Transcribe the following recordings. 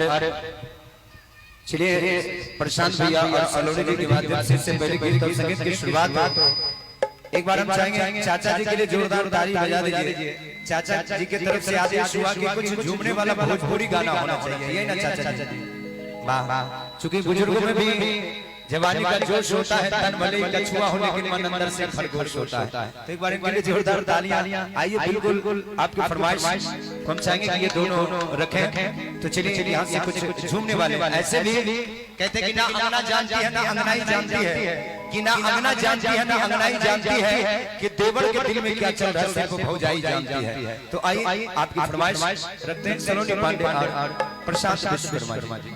और चलिए प्रशांत भैया और सलोनी जी के माध्यम से इससे पहले गीत और संगीत की शुरुआत हो। एक बार हम चाहेंगे चाचा जी के लिए जोरदार ताली बजा दीजिए। चाचा जी की तरफ से आदेश हुआ कि कुछ झूमने वाला भोजपुरी गाना होना चाहिए, यही ना चाचा जी? वाह, चूंकि बुजुर्गों में भी जवानी का जोश होता है, तन भले ही कछुआ हो लेकिन मन अंदर से खरगोश होता है। तो एक बार इनके लिए जोरदार तालियां। आइए, बिल्कुल आपकी फरमाइश को हम चाहेंगे कि ये दोनों रखें। तो चलिए यहाँ से कुछ झूमने वाले ऐसे भी कहते कि ना अंगना जानती है ना अंगनाई जानती है, कि ना अंगना जानती है ना अंगनाई जानती है, कि देवर के दिल में क्या चल रहा है सिर्फ भौजाई जानती है। तो आइए आपकी फरमाइश रखते हैं सलोनी पांडे और प्रशांत विश्वकर्मा जी।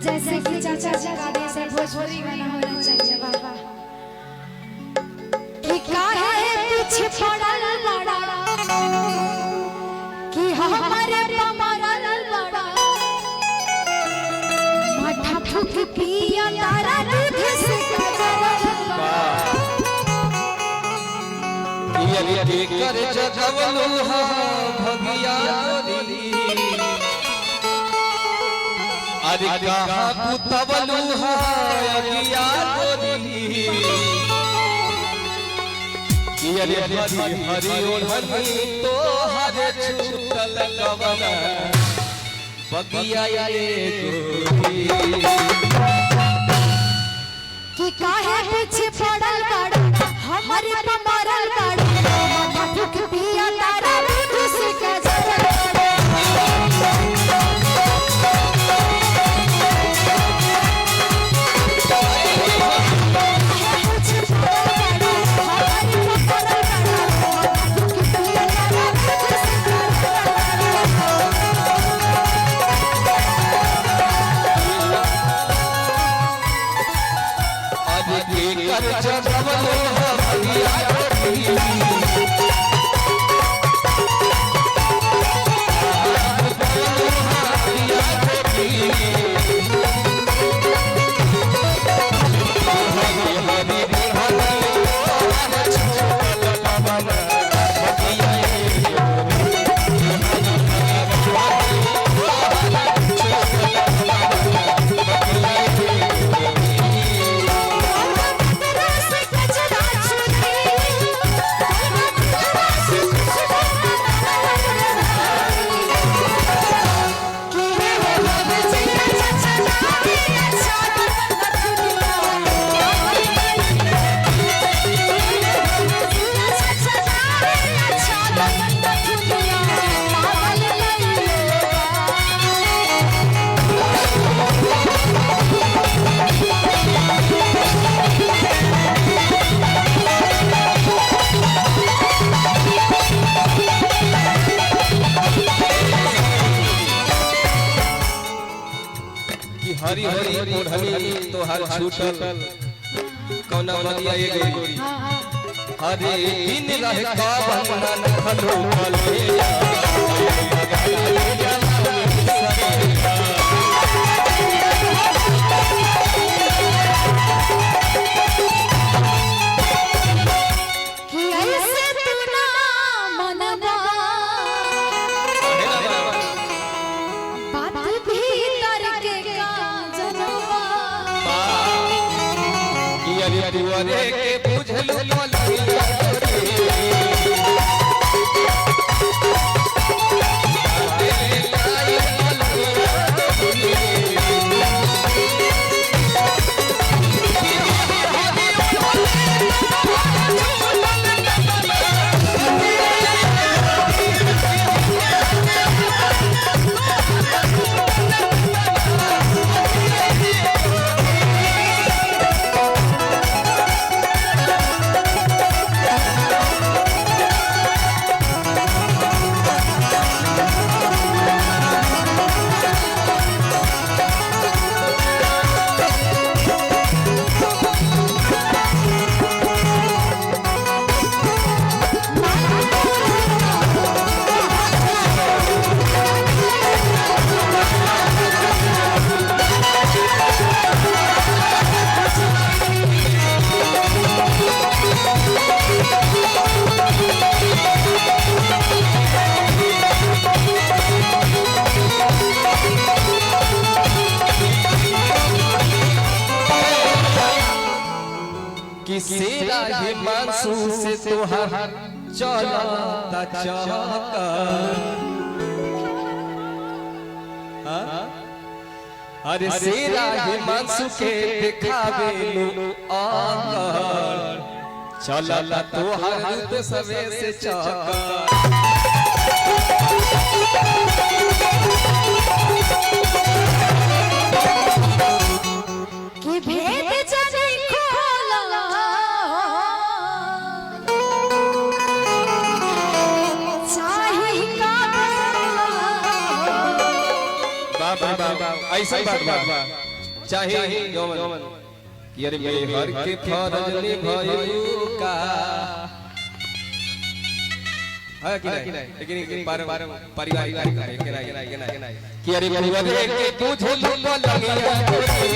जैसे कि चाचा जी का आदेश है, भोजपुरी गाना होना चाहिए। वाह वाह। कि काहे पीछे पड़ल बड़ा, कि हमारे पमरल बड़ा, माथा फूक पिया तारा दूध से गजरल बड़ा। कर जगवलु हा भगिया गोरी, अरे कहाँ पुतवलु हा अगिया गोरी। अरे हरी हरी ओढ़नी तो हर छूटल कवना बगिया ये गोरी। कि काहे पीछे पड़ल बड़ा, हमारे पमरल बड़ा, माथा फूक पिया तारा दूध से गजरल बड़ा। अरे के कर जगवलु हा भगिया गोरी, कि हरी हरी ओढ़नी तोहर छूटल कौना बगिया ये गोरी। हरे दिन रहे का बंधन खलो खलो। कि ऐसे तू ना मनवा, बात भीतर के का जनवा। कि अरे तुअरे के बुझलु मलैया गोरी। तेरे लाई मलैया गोरी। कि सेरा हिमांशु से तोहार चलता चक्कर। हाँ? अरे सेरा हिमांशु के दिखावे लो आकर, चलता तोहार रूप सवे से चक्कर। कि भेद जाने खोला चाहे का बोला। बाप रे बाप, ऐसा बात बा चाहे यौवन कि अरे मेहर के फरज निभायू का है कि नहीं, लेकिन पारिवारिक कार्यक्रम है कि नहीं, कि नहीं कि अरे परिवार के तुझे लुटो लगिया गोरी।